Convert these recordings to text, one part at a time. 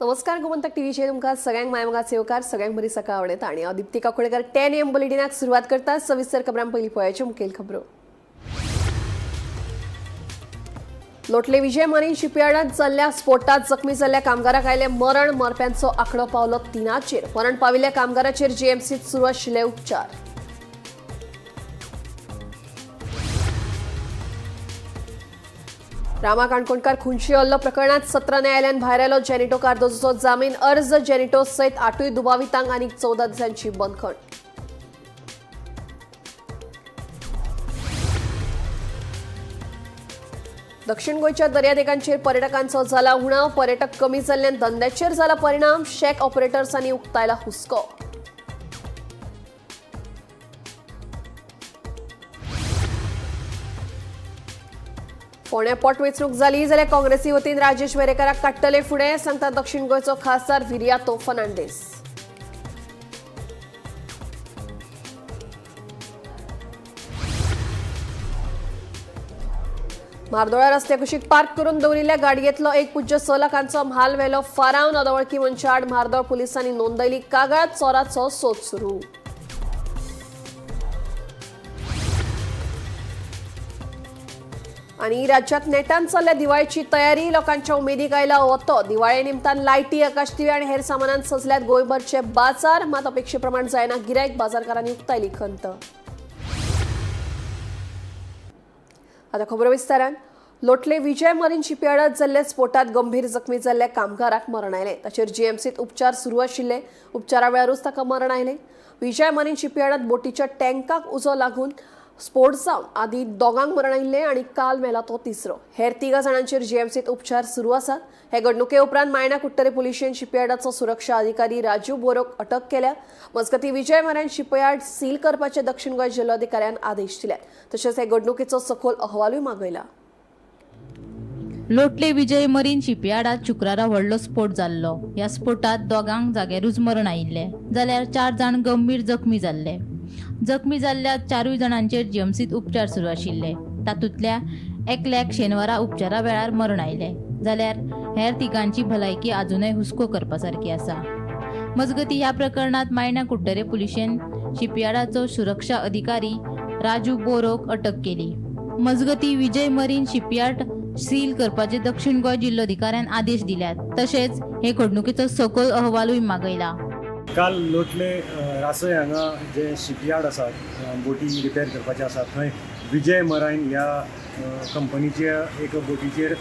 नमस्कार, गोमंतक टीव्हीचेर तुमकां सगळ्यांक मायमोगाचो येवकार. सगळ्यांक बरी सकाळ आवडटा आनी हांव दीप्ती काकोडकर 10 AM बुलेटिनाक सुरवात करता. सविस्तर खबरां. पयलीं पळयाच्यो मुखेल खबरो. लोटले विजय मरीन शिपयार्डात जाल्ल्या स्फोटात जखमी जाल्ल्या कामगाराक आयलें मरण. मरप्यांचो आंकडो पावलो 3चेर. मरण पाविल्ल्या कामगाराचेर जीएमसीत सुरू आशिल्ले उपचार. रामा काणकोणकार खुनशी हल्लो प्रकरणात सत्र न्यायालयान भायर आयलो जेनिटो कार्दोजोचो जामीन अर्ज. जेनिटो सयत 8 दुबावितांक आनीक 14 दिसांची बंदखण. दक्षिण गोंयच्या दर्यादेगांचेर पर्यटकांचो जाला उणाव. पर्यटक कमी जाल्ल्यान धंद्याचेर जाला परिणाम. शॅक ऑपरेटर्सांनी उक्तायला हुस्को. फोंड्या पोटवेंचणूक जाली जाल्यार काँग्रेसी वतीन राजेश वेरेकराक काडटले फुडें, सांगता दक्षिण गोंयचो खासदार विरियातो फर्नांडीस. म्हार्दोळा रस्त्या कुशीक पार्क करून दवरिल्ल्या गाडयेंतलो 1.6 लाखांचो म्हाल व्हेलो फारावन. अदवळखी मनशा आड म्हार्दोळ पुलिसांनी नोंदयली कागाळ. चोराचो सोद सुरू. आणि राज्यात नेटान चालल्या दिवाळीची तयारी. लोकांच्या उमेदीक आयला ओतो. दिवाळे निमतान लायटी, आकाशदिवे आणि हेर सामानान सजल्यात गोंयभरचे बाजार. मात अपेक्षेप्रमाण जायना गिरायक. बाजारकारांनी उक्तायली खंत. आता खबर विस्तारान. लोटले विजय मरीन शिपयार्डात जाल्ल्या स्फोटात गंभीर जखमी जाल्ल्या कामगाराक मरण आयलें. ताचेर जीएमसीत उपचार सुरू आशिल्ले. उपचारा वेळारूच ताका मरण आयलें. विजय मरीन शिपयार्डात बोटीच्या टँकाक उजो लागून स्फोट जावन आदी 2 मरण आयिल्लें आनी काल मेला तो तिसरो. हेर 3 जाणांचेर जीएमसीत उपचार सुरू आसात. हे घडणुके उपरांत मायणा कुडटरे पुलिशेन शिपयार्डाचो सुरक्षा अधिकारी राजू बोरोक अटक केल्या. मजगती, विजय मरीन शिपयार्ड सील करपाचे दक्षिण गोंय जिल्लोधिकाऱ्यान आदेश दिल्यात. तशेंच हे घडणुकेचो सखोल अहवालूय मागयला. लोटले विजय मरीन शिपयार्डात शुक्रारा व्हडलो स्फोट जाल्लो. ह्या स्फोटात 2 जाग्यारूच मरण आयिल्लें जाल्यार 4 जाण गंभीर जखमी जाल्ले. जखमी जाल्ल्या 4 जाणांचेर जीएमसीत उपचार सुरू आशिल्ले. तातूंतल्या एकल्याक शेनवारा उपचारा वेळार मरण आयलें जाल्यार हेर 3 भलायकी आजुनय हुस्को करपा सारकी आसा. मजगती, ह्या प्रकरणात मायणा कुडटरे पुलिशेन शिपयार्डाचो सुरक्षा अधिकारी राजू बोरोक अटक केली. मजगती, विजय मरीन शिपयार्ड सील करपाचे दक्षिण गोंय जिल्लोधिकाऱ्यान आदेश दिल्यात. तशेंच हे घडणुकेचो सखोल अहवालूय मागयला. काल लोटले रासय हांगा जे शिपयार्ड आसा, बोटी रिपेर करपाचे आसा, थंय विजय मरायन ह्या कंपनीच्या एक बोटीचेर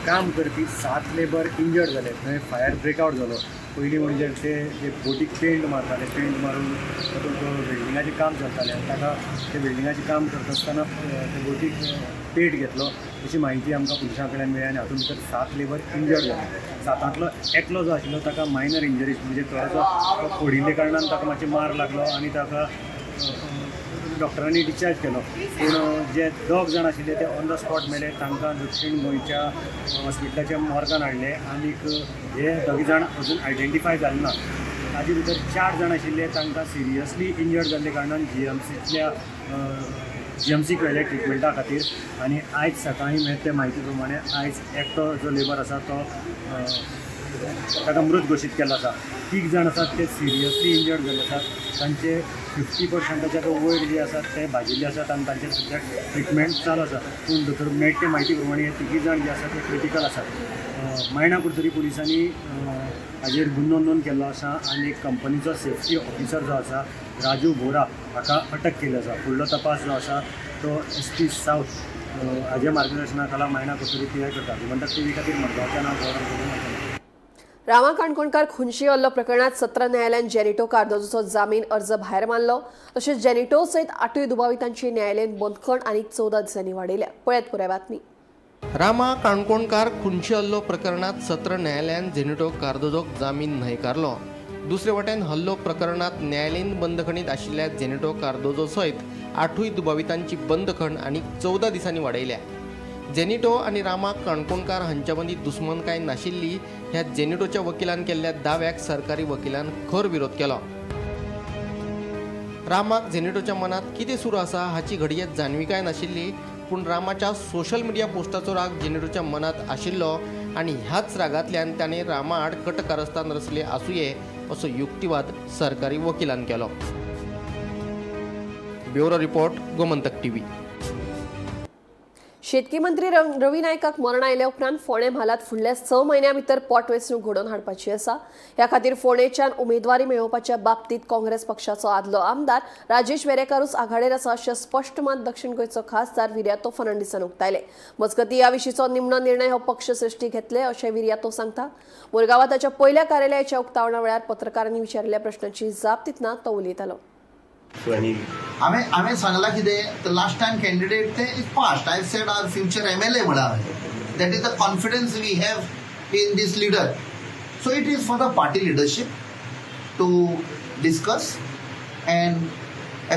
काम करपी 7 लेबर इंजर्ड जाले. थंय फायर ब्रेकआवट जालो. पयलीं म्हणजे ते जे बोटीक पेंट मारताले, पेंट मारून तातूंत वेल्डिंगाचें काम चलतालें आनी ताका ते वेल्डिंगाचें काम करता आसतना ते बोटीक पेट घेतलो अशी म्हायती आमकां पुलिसां कडल्यान मेळ्ळी आनी हातूंत भितर 7 लेबर इंजर्ड जाले. 7तांतलो एकलो जो आशिल्लो ताका मायनर इंजरीज, म्हणजे थोडोसो पडिल्ले कारणान ताका मातशें मार लागलो आनी ताका डॉक्टरांनी डिस्चार्ज केलो. पूण जे 2 जाण आशिल्ले ते ऑन the spot मेले. तांकां दक्षिण गोंयच्या हॉस्पिटलाच्या मॉर्गान हाडले आनीक हे 2 जाण अजून आयडेंटिफाय जाले ना. ताजे भितर 4 जाण आशिल्ले तांकां सिरियसली इंजर्ड जाल्ले कारणान जीएमसीक व्हेले ट्रिटमेंटा खातीर. आनी आयज सकाळीं मेळ्ळे ते म्हायती प्रमाणे आयज एकटो जो लेबर आसा तो ताका मृत घोशीत केल्लो आसा. 3 जाण आसात ते सिरियसली इंजर्ड जाल्ले आसात. तांचे 50%च्या वयर जे आसात ते भाजिल्ले आसात आनी तांचेर सद्याक ट्रिटमेंट चालू आसा. पूण दोतोर मेळटा ते म्हायती प्रमाणे हे 3 जाण जे आसात ते क्रिटिकल आसात. मायणा कुडतरी पुलिसांनी हाजेर गुन्हो नोंद केल्लो आसा आनी कंपनीचो सेफ्टी ऑफिसर जो आसा राजू बोरा हाका अटक केल्ली आसा. फुडलो तपास जो आसा तो SP south हाज्या मार्गदर्शना खाला मायणा कुडतरी पी I करता. गोमंतक टीव्ही खातीर मडगांवच्यान हांव गौरव. रामा काणकोणकार खुनशी हल्लो प्रकरणात सत्र न्यायालयान जेनिटो कार्दोजोचो जामीन अर्ज भायर मारलो. तशेंच जेनिटो सयत 8 दुबावितांची न्यायालयीन बंदखण आनीक 14 दिसांनी वाडयल्या. पळयात पुराय बातमी. रामा काणकोणकार खुनशी हल्लो प्रकरणात सत्र न्यायालयान जेनिटो कार्दोजोक जामीन न्हयकारलो. दुसरे वटेन हल्लो प्रकरणात न्यायालयीन बंदखणीत आशिल्ल्या जेनिटो कार्दोजो सयत 8 दुबावितांची बंदखण आनीक 14 दिसांनी वाडयल्या. जेनिटो आनी रामा काणकोणकार हांच्या मदीं दुस्मानकाय नाशिल्ली ह्या जेनिटोच्या वकिलान केल्ल्या दाव्याक सरकारी वकिलान खर विरोध केलो. रामाक जेनिटोच्या मनात कितें सुरू आसा हाची घडये जाणविकाय नाशिल्ली, पूण रामाच्या सोशल मिडिया पोस्टाचो राग जेनिटोच्या मनात आशिल्लो आनी ह्याच रागांतल्यान ताणें रामा आड कटकारस्थान रचले आसुये असो युक्तिवाद सरकारी वकिलान केलो. Bureau report, Gomantak TV. शेतकी मंत्री रवी नायकाक मरण आयल्या उपरांत फोंडें म्हालांत फुडल्या 6 म्हयन्यां भितर पोट वेंचणूक घडोवन हाडपाची आसा. ह्या खातीर फोंडेच्यान उमेदवारी मेळोवपाच्या बाबतींत काँग्रेस पक्षाचो आदलो आमदार राजेश वेरेंकारूच आघाडेर आसा अशें स्पश्ट मत दक्षिण गोंयचो खासदार विरियातो फर्नांडीसान उक्तायलें. मजगतीं ह्या विशींचो निमणो निर्णय हो पक्ष सृश्टी घेतले अशें विरियातो सांगता. मुरगांवां ताच्या पयल्या कार्यालयाच्या उक्तावणा वेळार पत्रकारांनी विचारिल्ल्या प्रश्नाची जाप दितना तो उलयतालो. हांवें हांवें सांगलां कितें लास्ट टायम कॅन्डिडेट ते is past. I said our future MLA म्हळ्यार हांवें. That is the confidence we have in this leader. So it is for the party leadership to discuss and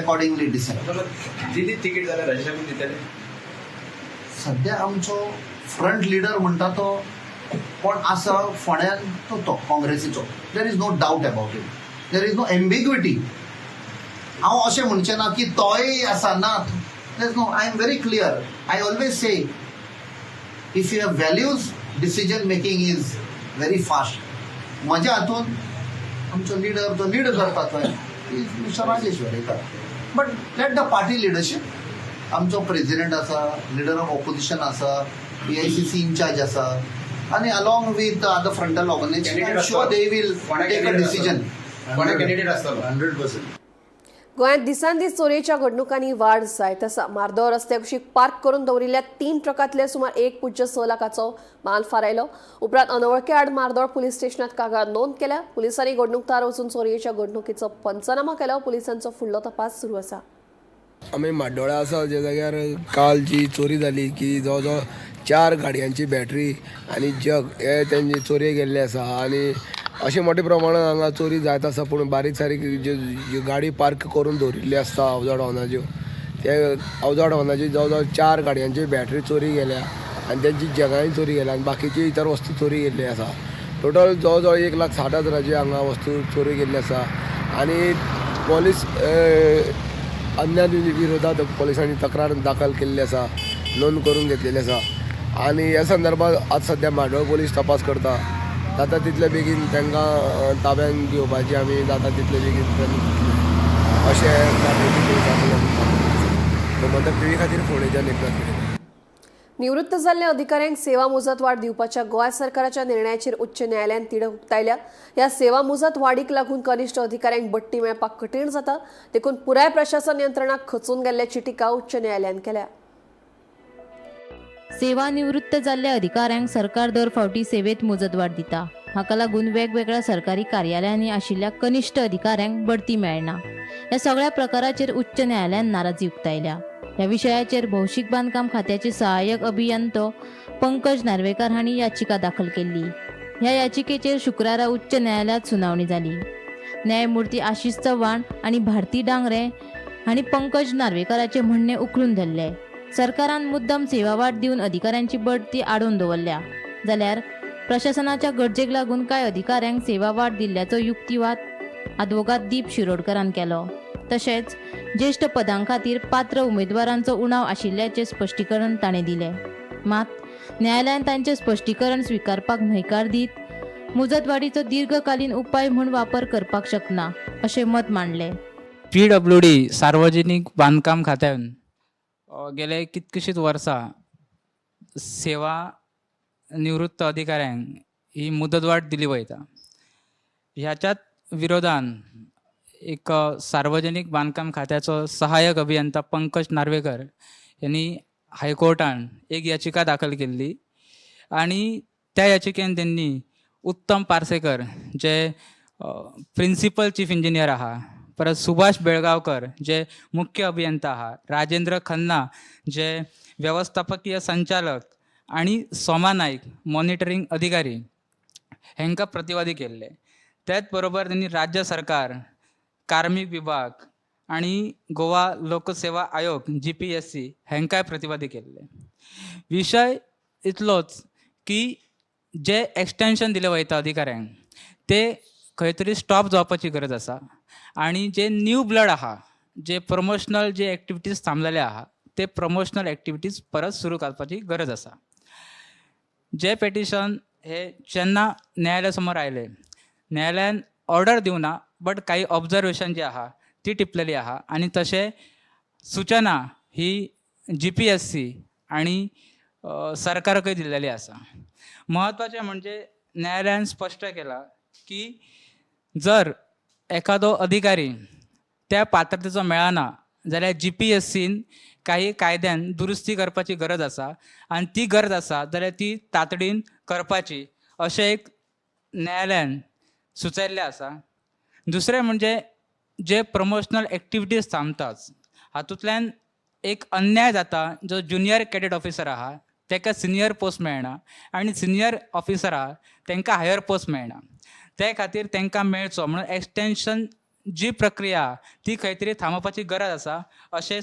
accordingly decide. दिली ticket जाल्यार राजेशाकूच दितले. सध्या आमचो front leader म्हणटा तो कोण आसा फोंड्यान तो तो काँग्रेसीचो. There is no doubt about it. There is no ambiguity. हांव अशें म्हणचें ना की तोय आसा ना. There is no. I am very clear. I always say if you have values, decision making is very fast. म्हज्या हातून आमचो लिडर जो लीड करता थंय is mister Rajesh Verenkar. But let the party leadership, आमचो प्रेजिडेंट आसा, leader of opposition आसा, AICC in-charge आसा आनी along with other frontal organisation, sure they will take a decision. कोणा कॅन्डिडेट आसतलो 100%. गोंयांत दिसान दीस चोरयेच्या घडणुकांनी वाड जायत आसा. मार्दोळ रस्त्या कुशीक पार्क करून दवरिल्ल्या 3 ट्रकांतले सुमार 1.6 लाखाचो माल फारायलो. उपरांत अनवळखे आड मार्दोळ पुलीस स्टेशनात कागाळ नोंद केल्या. पुलिसांनी घडणूकदार वचून चोरयेच्या घडणुकीचो पंचनामा केलो. पुलिसांचो फुडलो तपास सुरू आसा. आमी म्हाड्डोळा आसा ज्या जाग्यार काल जी चोरी जाली की जवळ जवळ 4 गाडयांची बॅटरी आनी जग हे तेंचे चोरयेक गेल्ले आसा. आनी अशें मोठ्या प्रमाणात हांगा चोरी जायत आसा. पूण बारीक सारीक ज्यो गाडी पार्क करून दवरिल्ली आसता अवजड वाहनाच्यो, ते अवजड वाहनाची जवळ जवळ 4 गाडयांची बॅटरी चोरी गेल्या आनी तेंची जगांय चोरी गेल्या आनी बाकीची इतर वस्तू चोरी गेल्ली आसा. टोटल जवळ जवळ 1,60,000ची हांगा वस्तू चोरी गेल्ली आसा. आनी पोलीस अन्याय विरोधात पोलिसांनी तक्रार दाखल केल्ली आसा, नोंद करून घेतलेली आसा. आनी ह्या संदर्भात आज सद्या म्हाड्डोळ पोलीस तपास करता. जाता तितले बेगीन तांकां ताब्यान घेवपाची आमी जाता तितले बेगीन प्रयत्न करतले अशें म्हाड्डोळची पोलिसां गोमंतक टीव्ही खातीर फोंडेच्यान एकनाथ खेडेकर. निवृत्त जाल्ल्या अधिकाऱ्यांक सेवा मुजत वाड दिवपाच्या गोंय सरकाराच्या निर्णयाचेर उच्च न्यायालयान तिडक उक्तायल्या. ह्या सेवा मुजत वाडीक लागून कनिश्ठ अधिकाऱ्यांक बडटी मेळपाक कठीण जाता. देखून पुराय प्रशासन यंत्रणा खचून गेल्ल्याची टिका उच्च न्यायालयान केल्या. सेवानिवृत्त जाल्ल्या अधिकाऱ्यांक सरकार दर फावटी सेवेत मुजतवाड दिता. हाका लागून वेगवेगळ्या सरकारी कार्यालयांनी आशिल्ल्या कनिश्ठ अधिकाऱ्यांक बढती मेळना. ह्या सगळ्या प्रकाराचेर उच्च न्यायालयान नाराजी उक्तायल्या. ह्या विशयाचेर भौशीक बांदकाम खात्याचे सहाय्यक अभियंतो पंकज नार्वेकार हांणी याचिका दाखल केल्ली. ह्या याचिकेचेर शुक्रारा उच्च न्यायालयात सुनावणी जाली. न्यायमूर्ती आशिष चव्हाण आनी भारती डांगरे हांणी पंकज नार्वेकाराचें म्हणणें उखलून धरलें. सरकारान मुद्दम सेवा वाड दिवन अधिकाऱ्यांची बढती आडोवन दवरल्या, जाल्यार प्रशासनाच्या गरजेक लागून कांय अधिकाऱ्यांक सेवा वाड दिल्ल्याचो युक्तिवाद आदवोगाद दीप शिरोडकरान केलो. तशेंच ज्येश्ठ पदां खातीर पात्र उमेदवारांचो उणाव आशिल्ल्याचें स्पश्टीकरण ताणें दिलें. मात न्यायालयान तांचें स्पश्टीकरण स्विकारपाक न्हयकार दीत मुजतवाडीचो दीर्घकालीन उपाय म्हूण वापर करपाक शकना अशें मत मांडलें. PWD सार्वजनीक बांदकाम खात्यान गेले कितकीशींच वर्सां सेवा निवृत्त अधिकाऱ्यांक ही मुदतवाड दिली वयता. ह्याच्यात विरोधान एक सार्वजनीक बांदकाम खात्याचो सहाय्यक अभियंता पंकज नार्वेकर यांनी हायकोर्टान एक याचिका दाखल केल्ली आनी त्या याचिकेन त्यांनी उत्तम पार्सेकर जे प्रिन्सिपल चीफ इंजिनियर आहा, परत सुभाष बेळगांवकर जे मुख्य अभियंता आहा, राजेंद्र खन्ना जे वेवस्थापकीय संचालक आनी सोमा नायक मॉनिटरींग अधिकारी हेंकां प्रतिवादी केल्ले. त्याच बरोबर त्यांनी राज्य सरकार, कार्मीक विभाग आनी गोवा लोकसेवा आयोग GPSC हेंकांय प्रतिवादी केल्ले. विशय इतलोच की जे एक्सटेंशन दिलें वयता अधिकाऱ्यांक ते खंय तरी स्टॉप जावपाची गरज आसा आनी जे न्यू ब्लड आहा, जे प्रमोशनल जे एक्टिविटीज थांबलेले आहा ते प्रमोशनल एक्टिविटीज परत सुरू करपाची गरज आसा. जे पेटिशन हे जेन्ना न्यायालया समोर आयले, न्यायालयान ऑर्डर दिवना बट काही ऑब्जर्वेशन जे आहा ती टिपलेली आहा आनी तशें सुचना ही जीपीएससी आनी सरकाराकय दिल्लेली आसा. म्हत्वाचें म्हणजे न्यायालयान स्पश्ट केलां की जर एखादो अधिकारी त्या पात्रतेचो मेळना जाल्यार जीपीएससीन काही कायद्यान दुरुस्ती करपाची गरज आसा आनी ती गरज आसा जाल्यार ती तातडीन करपाची अशें एक न्यायालयान सुचयल्लें आसा. दुसरें म्हणजे जे प्रमोशनल एक्टिविटीज थांबतात हातूंतल्यान एक अन्याय जाता. जो ज्युनियर कॅडेट ऑफिसर आहा ताका सिनियर पोस्ट मेळना आनी सिनियर ऑफिसर आहा तांकां हायर पोस्ट मेळना. ते खातीर तांकां मेळचो म्हणून एक्सटेंशन जी प्रक्रिया ती खंय तरी थांबोवपाची गरज आसा अशें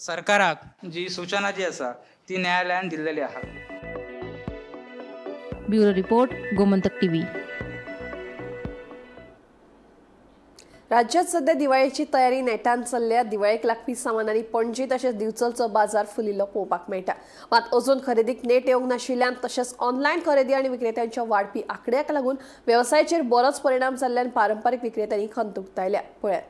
सरकाराक जी सुचना जी आसा ती न्यायालयान दिल्लेली आहा. Bureau report, Gomantak TV. राज्यात सध्या दिवाळेची तयारी नेटान चल्ल्या. दिवाळेक लागपी सामानांनी पणजी तशेंच दिवचलचो बाजार फुलिल्लो पळोवपाक मेळटा. मात अजून खरेदीक नेट येवंक नाशिल्ल्यान तशेंच ऑनलायन खरेदी आनी विक्रेत्यांच्या वाडपी आंकड्याक लागून वेवसायाचेर बरोच परिणाम जाल्ल्यान पारंपारीक विक्रेत्यांनी खंत उक्तायल्या. पळयात.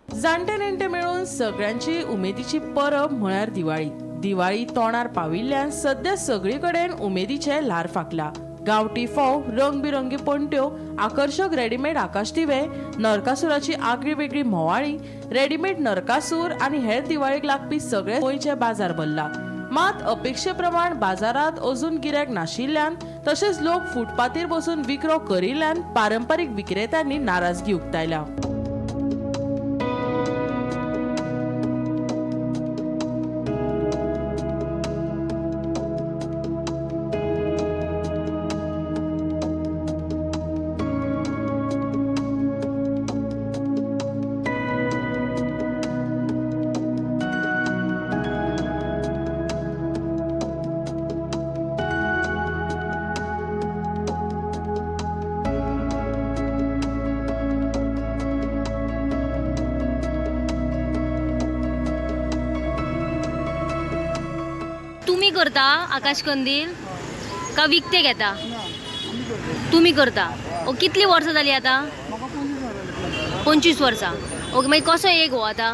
जाणटे नेणटे मेळून सगळ्यांची उमेदीची परब म्हळ्यार दिवाळी. दिवाळी तोंडार पाविल्ल्यान सद्या सगळी कडेन उमेदीचें ल्हार फांकला. गांवठी फोव, रंगबिरंगी पणट्यो, आकर्शक रेडीमेड आकाशदिवे, नरकासुराची आगळी वेगळी म्होवाळी, रेडीमेड नरकासूर आनी हेर दिवाळेक लागपी सगळे गोंयचे बाजार भरला. मात अपेक्षे प्रमाण बाजारात अजून गिरायक नाशिल्ल्यान तशेंच लोक फुटपाथीर बसून विक्रो करिल्ल्यान पारंपारीक विक्रेत्यांनी नाराजगी उक्तायल्या. तुम्ही करता आकाश कंदील का विकते घेता? तुम्ही करता. कितली वर्सां जाली आतां? 25 वर्सां. ओके, मागीर कसो एक हो आतां?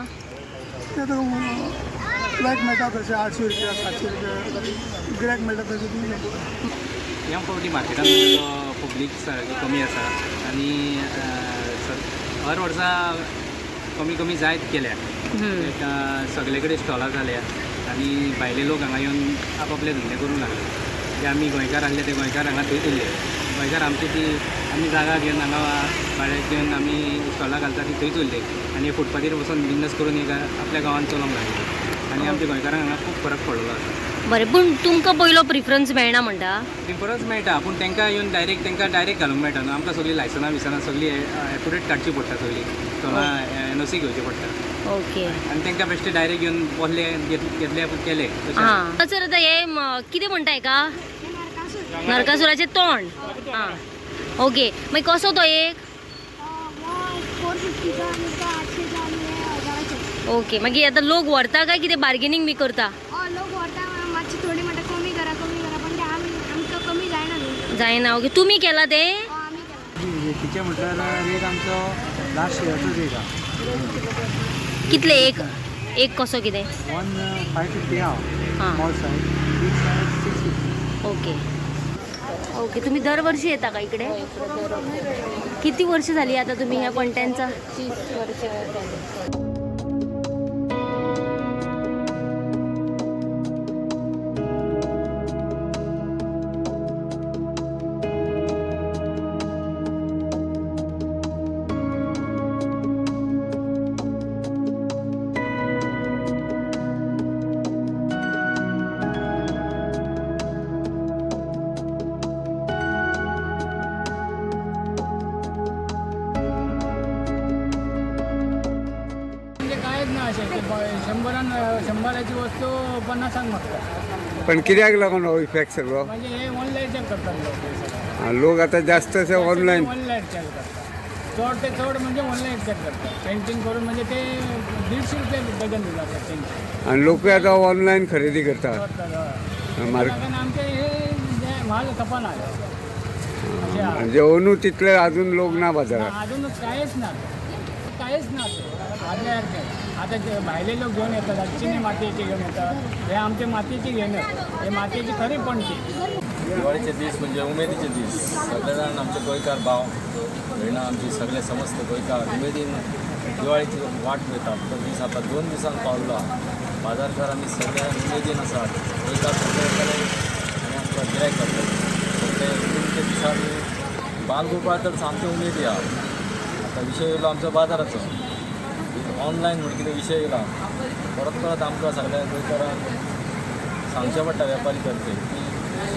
गिरायक मेळटा तशें 800 रुपया 700 रुपया गिरायक मेळटा तशें तुमी. ह्या फावटी मार्केटान पब्लीक सारकी कमी आसा आनी हर वर्सा कमी कमी जायत गेल्या. सगळे कडेन स्टॉलां जाल्या आनी भायले लोक हांगा येवन आपआपले धंदे करूंक लागले. जे आमी गोंयकार आसले ते गोंयकार हांगा थंयच उरले. गोंयकार आमची ती आमी जागा घेवन हांगा भाड्याक घेवन आमी स्टॉलां घालता ती थंयच उरले आनी फुटपाथीर बसून बिजनस करून एक आपल्या गांवांत चलोवंक लागले आनी आमच्या गोंयकारांक हांगा खूब फरक पडलेलो आसा. बरें, पूण तुमकां पयलो प्रिफरन्स मेळना म्हणटा? प्रिफरन्स मेळटा पूण तांकां येवन डायरेक्ट तांकां डायरेक्ट घालूंक मेळटा न्हू. आमकां सगळीं लायसनां बिसनां सगळीं एकुरेट काडची पडटा, सगळीं स्टॉलां एनओसी घेवची पडटा. ओके. आनी तांकां बेश्टे डायरेक्ट येवन बसले घेतले केले. हां सर, आतां हे कितें म्हणटा हेका? नरकासुराचें तोंड. हां ओके, मागीर कसो तो एक? 450 आनी 800 आनी 1000. ओके, मागीर आतां लोक व्हरता काय कितें बार्गेनींग बी करता? हय, लोक व्हरता, मातशी थोडी म्हणटा कमी करा कमी करा, पण ते आमकां कमी जायना न्हू. जायना. ओके, तुमी केला तें? आमी केला. रेटीचे म्हटल्यार रेट आमचो लास्ट इयरचो रेट आहा. कितले एक एक कसो कितें? 1550 आहा small size, big size 650. Okay okay, तुम्ही दरवर्षी येता का इकडे? किती वर्ष झाली आता तुम्ही ह्या पणट्यांचा? 30 वर्ष. कांयच ना अशें 100 100ची वस्तू 50 मागता. पण कित्याक लागून हो इफेक्ट सगळो? म्हणजे हे ऑनलायन करतात लोक. लोक आता जास्त असे ऑनलायन ऑनलायन चालू करतात. चड ते चड म्हणजे ऑनलायन चालू करतात. पेंटिंग करून म्हणजे ते 150 रुपये डझन दितात त्यांचे. आणि लोक आता ऑनलायन खरेदी करतात. आमचे हे म्हाल खपाना अशें आहा. म्हणजे अंदू तितले अजून लोक ना बाजारात. अजून कांयच ना, कांयच ना आदल्या सारकें. आतां जे भायले लोक घेवन येतात, चिनी मातयेची घेवन येतात, हे आमचे मातयेची घेयनात, हे मातयेची खरी पणटी. दिवाळीचे दीस म्हणजे उमेदीचे दीस. सगळे जाण आमचे गोंयकार भाव भयणां आमची सगळे समस्त गोंयकार उमेदीन दिवाळीची वाट पळयतात. तो दीस आतां 2 दिसांक पावलो. बाजारकार आमी सगळे उमेदीन आसात. गोंयकार सगळे येतले आनी आमकां गिरायक जातले. सगळे उमेदीच्या दिसांनी बालगोपाळ तर सामके उमेदी आहा. आतां विशय येयलो आमचो बाजाराचो, ऑनलायन म्हण कितें विशय येयला. परत परत आमकां सगळ्या गोंयकारांक सांगचें पडटा वेपारी तर्फे की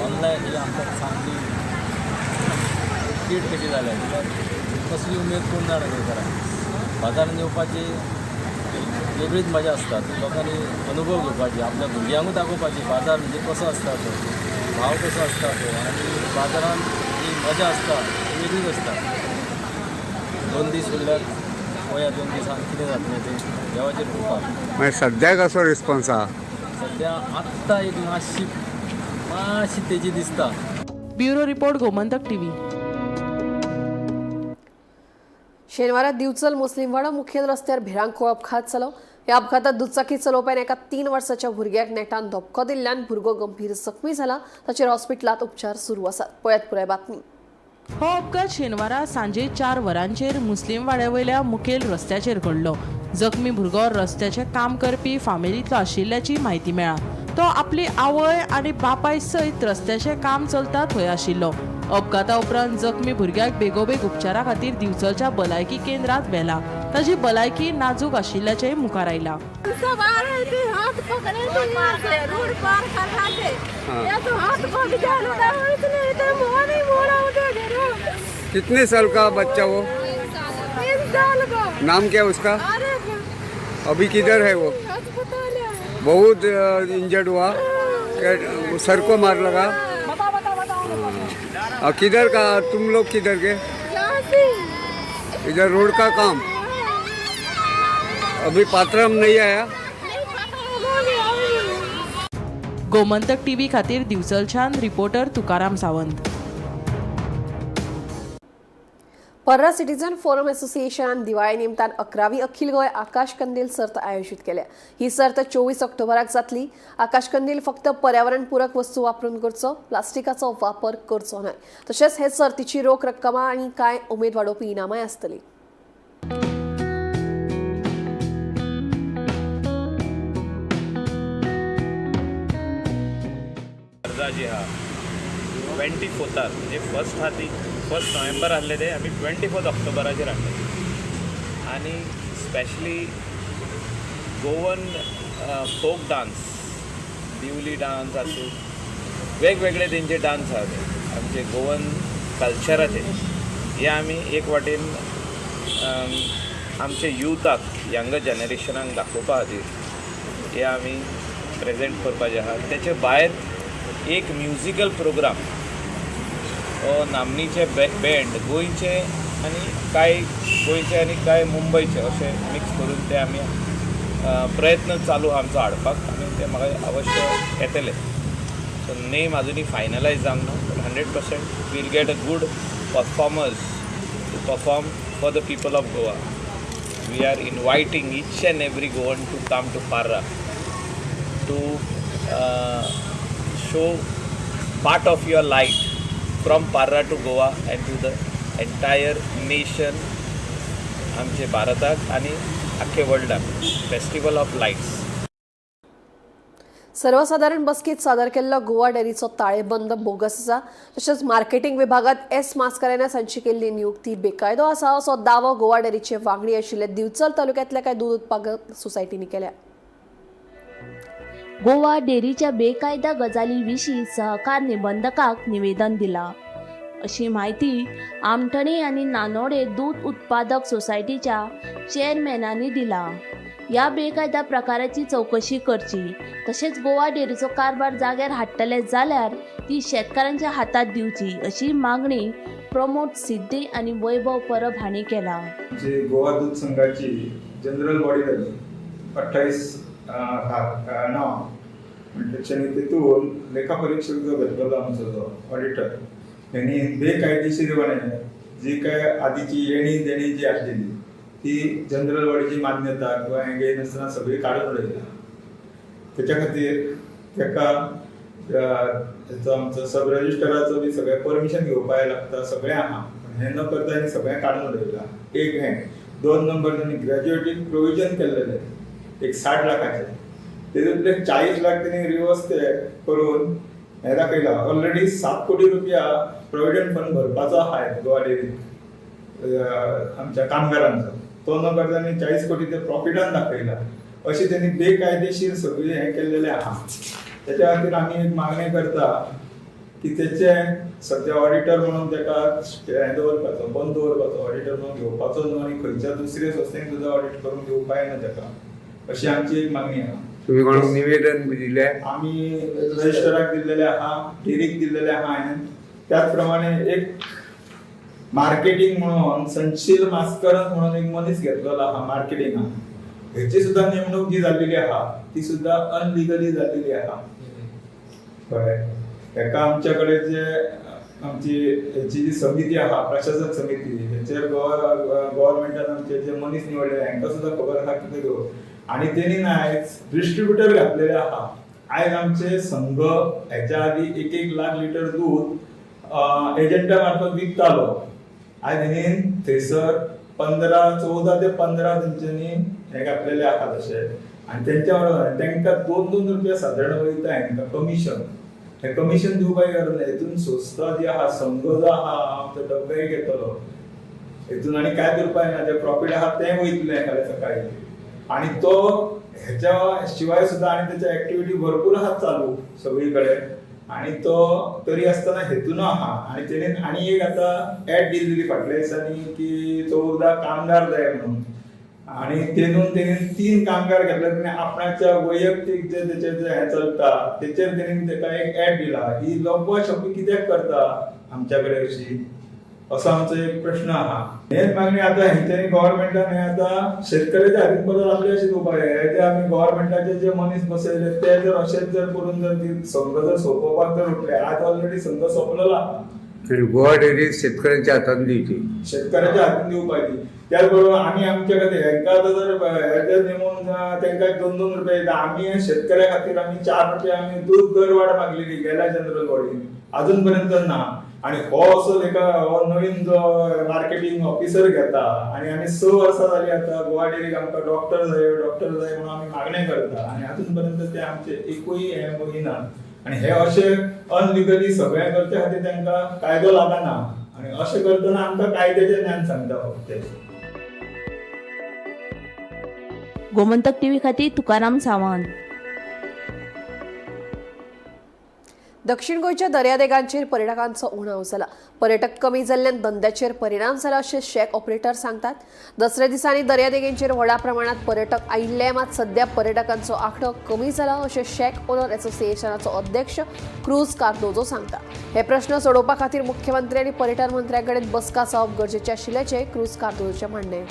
ऑनलायन ही आमकां सामकी कीड कशी जाल्या. कित्याक कसली उमेद कोण जाणा गोंयकारांक. बाजारान येवपाची वेगळीच मजा आसता. ती लोकांनी अनुभव घेवपाची, आपल्या भुरग्यांकूय दाखोवपाची बाजार म्हणजे कसो आसता तो, भाव कसो आसता तो, आनी बाजारान जी मजा आसता ती वेगळीच आसता. 2 दीस उरल्यार पळया 2 दिसान कितें जातलें तें देवाचेर कृपा. मागीर सद्याक कसो रिस्पॉन्स आहा? सद्या आत्तां एक मातशी मातशी तेजी दिसता. Bureau report, Gomantak TV. शेनवारा दिवचल मुस्लिमवाडो मुखेल रस्त्यार भिरांकूळ अपघात जालो. ह्या अपघातात दुचाकी चलोवप्यान एका 3 वर्साच्या भुरग्याक नेटान धपको दिल्ल्यान भुरगो गंभीर जखमी जाला. ताचेर हॉस्पिटलांत उपचार सुरू आसात. पळयात पुराय बातमी. हो अपघात शेनवारा सांजे 4 वरांचेर मुस्लिमवाड्या वयल्या मुखेल रस्त्याचेर घडलो. जखमी भुरगो रस्त्याचें काम करपी फामिलींतलो आशिल्ल्याची म्हायती मेळ्ळा. तो आपली आवय आनी बापाय सयत रस्त्याचें काम चलता थंय आशिल्लो. अपघाता उपरांत जखमी भुरग्याक बेगोबेग उपचारा खातीर दिवचलच्या भलायकी केंद्रात व्हेला. ताची भलायकी नाजूक आशिल्ल्याचें मुखार आयलां. सब आ रहे थे, हाथ पकड़े थे, यहाँ से रोड पार कर रहे थे। या तो हाथ पकड़ जाना इसने तो मुंह नहीं मोड़ा उधर। कितने साल का बच्चा वो? 3 साल का। नाम क्या उसका? अरे अभी किधर है वो? अस्पताल है। बहुत इंजर्ड हुआ, सर को मार लगा। और किधर का तुम लोग, किधर के? यहाँ से। इधर रोड का काम अभी पात्रम नहीं आया. गोमंतक टीव्ही खातीर दिवचलच्यान reporter Tukaram Sawant. Parra citizen forum असोसिएशनान दिवाळे निमतान 11वी अखिल गोंय आकाश कंदील सर्त आयोजीत केल्या. ही सर्त 24 ऑक्टोबराक जातली. आकाश कंदील फक्त पर्यावरण पूरक वस्तू वापरून करचो, प्लास्टिकाचो वापर करचो न्हय. तशेंच हे सर्तीची रोख रक्कम आनी कांय उमेद वाडोवपी इनामांय आसतली. स्पर्धा जी आहा 24 म्हणजे फर्स्ट आहा ती 1 नोव्हेंबर आहले ते आमी 24 ऑक्टोबराचेर हाडले. आनी specially Goan folk dance, Diwali dance आसूं, वेगवेगळे तेंचे डांस आहा ते आमचे गोवन कल्चराचे, हे आमी एक वाटेन आमचे युथाक, यंगर जनरेशनाक दाखोवपा खातीर हे आमी प्रेजेंट करपाचे आहा. तेचे भायर एक म्युजिकल प्रोग्राम, नामनेचे बँड गोंयचे आनी कांय गोंयचे आनी कांय मुंबयचे अशे मिक्स करून ते आमी प्रयत्न चालू आहा आमचो हाडपाक आनी ते म्हाका अवश्य येतले. सो नेम अजुनूय फायनलायज जावंक ना, पूण 100% we'll get a good performers to perform for the people of Goa. We are inviting each and every Goan to come to Parra to show part of your light from Parra to Goa and to the entire nation, आमचे भारताक आनी आख्खे वर्ल्डाक. Festival of lights. सर्वसाधारण बसकेत सादर केल्लो गोवा डेअरीचो ताळेबंद bogus आसा. तशेंच मार्केटिंग विभागात एस मास्कारेन्हास हांची केल्ली नियुक्ती बेकायदो आसा असो दावो गोवा डेअरीचे वांगडी आशिल्ले दिवचल तालुक्यांतल्या कांय दूद उत्पादक सोसायटींनी केल्या. गोवा डेअरीच्या बेकायदा गजाली विशीं सहकार निबंधकाक निवेदन दिला अशी म्हायती आमठणे आनी नानोडे दूद उत्पादक सोसायटीच्या चेअरमॅनांनी दिला. ह्या बेकायदा प्रकाराची चवकशी करची तशेंच गोवा डेअरीचो कारभार जाग्यार हाडटले जाल्यार ती शेतकारांच्या हातात दिवची अशी मागणी प्रमोद सिद्धी आनी वैभव परब हांणी केला. जे गोवा दूध संघाची जनरल बॉडी जाली 28/9 म्हणटकीर तितून लेखा परीक्षक जो घेतलेलो आमचो जो ऑडिटर तेणी बेकायदेशीरपणे जी काय आदीची येणी देणी जी आसलेली ती जनरल बॉडीची मान्यता किंवा हें घेयनासतना सगळी काडून उडयला. तेच्या खातीर तेका हेचो आमचो सब रजिस्टराचो बी सगळें परमिशन घेवपाक लागता, सगळें आहा, पूण हें न करता हें सगळें काडून उडयलां. एक हें, दोन नंबर तेणी ग्रॅज्युएटीक प्रोविजन केल्लेलें एक 60 लाखाचें, तेतूंतले 40 लाख तेणी रिवर्स ते करून हें दाखयलां. ऑलरेडी 7 कोटी रुपया प्रोविडंट फंड भरपाचो आहा गोवा डेअरीक आमच्या कामगारांचो, तो न करता तेणी 40 कोटी ते प्रॉफिटान दाखयला. अशी तेणी बेकायदेशीर सगळें हें केल्लेलें आहा. तेच्या खातीर आमी एक मागणी करता की तेचे सद्या ऑडिटर म्हणून तेका हें दवरपाचो, बंद दवरपाचो, ऑडिटर म्हणून घेवपाचो न्हू आनी खंयच्या दुसऱ्या संस्थेन सुद्दां ऑडिट करून घेवपाक येना तेका, अशी आमची एक मागणी आहा. तुम्ही कोणाक निवेदन दिले? आमी रजिस्टराक दिल्लेले आहा, डेरीक दिल्लेले आहा. हांवें त्याच प्रमाणे एक मार्केटींग म्हणून संशील मास्करन म्हणून एक मनीस घेतलेलो आहा मार्केटिंगाक, हेची सुद्दां नेमणूक जी जाल्लेली आहा ती सुद्दां अनलिगली जाल्लेली आहा. कळ्ळें? हेका आमच्या कडेन जे आमची हेची जी समिती आहा प्रशासक समिती, हेचेर गव्हर्मेंटान आमचे जे मनीस निवडले हेंकां सुद्दां खबर आहा कितें घेवन, आनी तेणी ना आयज डिस्ट्रिब्युटर घातलेले आहा. आयज आमचे संघ हेच्या आदी 1-1 लाख लिटर दूद एजंटा मार्फत विकतालो, आयज तेणी थंयसर 15, 14 ते 15 तेंच्यांनी हे घातलेले आहा तशें, आनी तेंच्या बरोबर तेंकां 2-2 रुपया सादारण वयता हेंकां कमिशन. हें कमिशन दिवपाक गरज ना, हेतून संस्था जी आहा संघ जो आहा आमचो डब्बेय घेतलो हेतून आनी कांयच उरपाक ना, जें प्रॉफीट आहा तें वयतलें फाल्यां सकाळीं. आनी तो हेच्या शिवाय सुद्दां आनी तेच्या एक्टिविटी भरपूर आहा चालू सगळी कडेन, आनी तो तरी आसतना हेतून आहा. आनी तेणेन आनी एक आतां एड दिल्ली फाटल्या दिसांनी की 14 कामगार जाय म्हणून, आनी तेतून तेणेन 3 कामगार घेतले. तेणे आपणाच्या वैयक्तीक जे तेचे जे हें चलता तेचेर तेणेन तेका एक एड दिला. ही लपवा शॉपी कित्याक करता आमच्या कडेन अशी, असो आमचो एक प्रश्न आहा. हेच मागणी आतां हेंच्यांनी गव्हर्मेंटान हें आतां शेतकऱ्याच्या हातीन परत आपले अशें दिवपाक जाय. हे जे आमी गव्हर्मेंटाचे जे मनीस बसयले ते जर अशेंच जर करून जर ती संघ जर सोंपोवपाक जर उठले, आज ऑलरेडी संघ सोंपलेलो आहा. गोवा डेअरी शेतकऱ्यांच्या हातान दिवची, शेतकऱ्याच्या हातीन दिवपाची. त्याच बरोबर आमी आमच्या खातीर हेंकां आतां जर हे जर नेमून तेंकां 2-2 रुपया दिता, आमी शेतकऱ्या खातीर आमी 4 रुपया आमी दूद दरवाड मागलेली गेल्या जनरल बॉडीन, अजून पर्यंत ना. आनी हो असो लेखा हो नवीन जो मार्केटींग ऑफिसर घेता, आनी आमी 6 वर्सां जाली आतां गोवा डेअरीक आमकां डॉक्टर जाय डॉक्टर जाय म्हणून आमी मागणें करता, आनी अजून पर्यंत ते आमचे एकूय हें बघिना. आनी हे अशे अनलिगली सगळें करचे खातीर तांकां कायदो लागना, आनी अशें करतना आमकां कायद्याचें ज्ञान सांगता फक्त. गोमंतक टीव्ही खातीर तुकाराम सावंत. दक्षिण गोंयच्या दर्यादेगांचेर पर्यटकांचो उणाव जाला. पर्यटक कमी जाल्ल्यान धंद्याचेर परिणाम जाला अशें शॅक ऑपरेटर सांगतात. दसऱ्या दिसांनी दर्यादेगेंचेर व्हडा प्रमाणात पर्यटक आयिल्ले, मात सध्या पर्यटकांचो आंकडो कमी जाला अशें शॅक ओनर असोसिएशनाचो अध्यक्ष क्रूज कार्दोजो सांगता. हे प्रश्न सोडोवपा खातीर मुख्यमंत्री आनी पर्यटन मंत्र्यां कडेन बसका जावप गरजेचें आशिल्ल्याचें क्रूज कार्दोजोचें म्हणणें.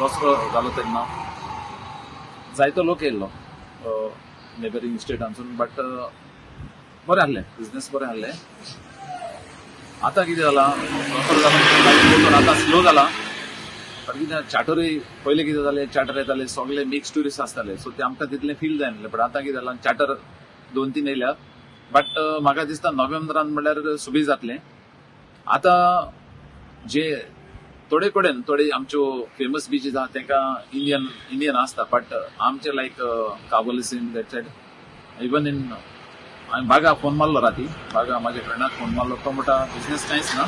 दसरो जालो तेन्ना जायतो लोक येयल्लो नेबरींग स्टेटांसून, बट बरें आहलें, बिजनेस बरें आहलें. आतां कितें जालां, दसरो जालो आतां स्लो जाला, बट कितें चार्टरूय पयलीं कितें जालें, चार्टर येताले सगळे मिक्स ट्युरिस्ट आसताले, सो ते आमकां तितलें फील जायनासलें. बट आतां कितें जालां, चार्टर 2-3 येयल्या, बट म्हाका दिसता नोव्हेंबरान म्हणल्यार सुबीर जातलें. आतां जे थोडे कडेन थोडे आमच्यो फेमस बिचीस आहा तांकां इंडियन आसता, बट आमचे like Cavelossim that side, even in हांवें बागा फोन मारलो राती, बागा म्हाज्या फ्रेंडाक फोन मारलो, तो म्हणटा बिजनेस कांयच ना.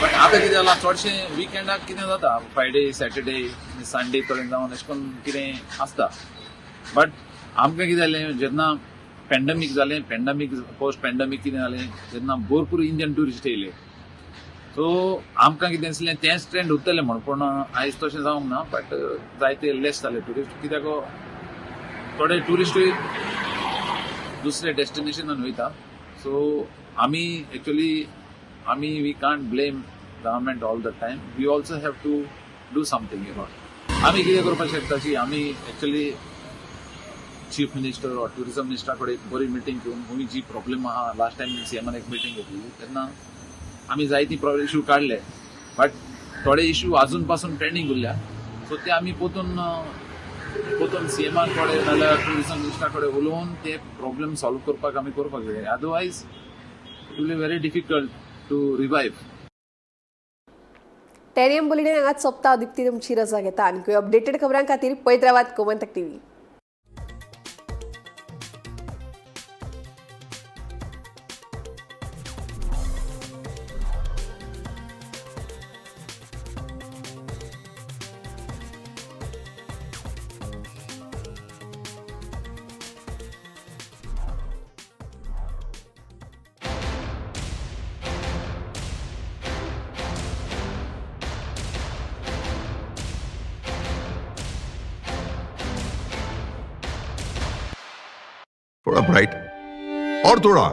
बट आतां कितें जालां, चडशें विकेंडाक कितें जाता, फ्रायडे सॅटर्डे संडे कडेन जावन अशें करून कितें आसता. बट आमकां कितें जालें, जेन्ना पेंडमीक जालें, पेंडमीक पोस्ट पेंडमीक कितें जालें, तेन्ना भरपूर इंडियन ट्युरिस्ट येयले. सो आमकां कितें दिसलें तेंच ट्रेंड उरतलें म्हण, पूण आयज तशें जावंक ना. बट जायते लेस जाले ट्युरिस्ट, कित्याक थोडे ट्युरिस्टूय दुसरे डेस्टिनेशनान वयता. सो आमी एक्चुअली आमी we can't blame government all the time, we also have to do something about. आमी कितें करपाक शकता की आमी actually chief minister or tourism मिनिस्टरा कडेन बरी मिटींग घेवन खंय जी प्रॉब्लेम आहा, लास्ट टायम सीएमान एक मिटींग घेतलेली तेन्ना आमी जायती प्रॉब्लेम इशू काडले, बट थोडे इशू अजून पासून पेंडींग उरल्या. सो ते आमी पोतून पोतून सीएमा कडेन नाजाल्यार ट्युरिजम मिनिस्टरा कडेन उलोवन ते प्रॉब्लेम सॉल्व करपाक आमी करपाक जाय. Otherwise it will be very difficult to revive. 10 AM bulletin हांगाच सोंपता. दीप्ती तुमची रजा घेता. आनीकूय अपडेटेड खबरां खातीर पळयत रावात गोमंतक टीव्ही. थोड़ा ब्राइट और थोड़ा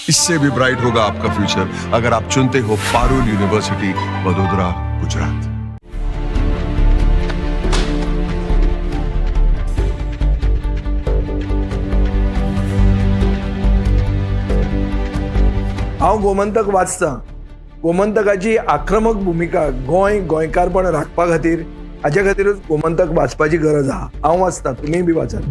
इससे भी ब्राइट होगा आपका फ्यूचर, अगर आप चुनते हो पारुल यूनिवर्सिटी, वडोदरा, गुजरात. हांव गोमंतक वाचतां. गोमंतकाची आक्रमक भुमिका गोंय गोंयकारपण राखपा खातीर, हाजे खातीरूच गोमंतक वाचपाची गरज आहा. हांव वाचतां, तुमीय बी वाचात.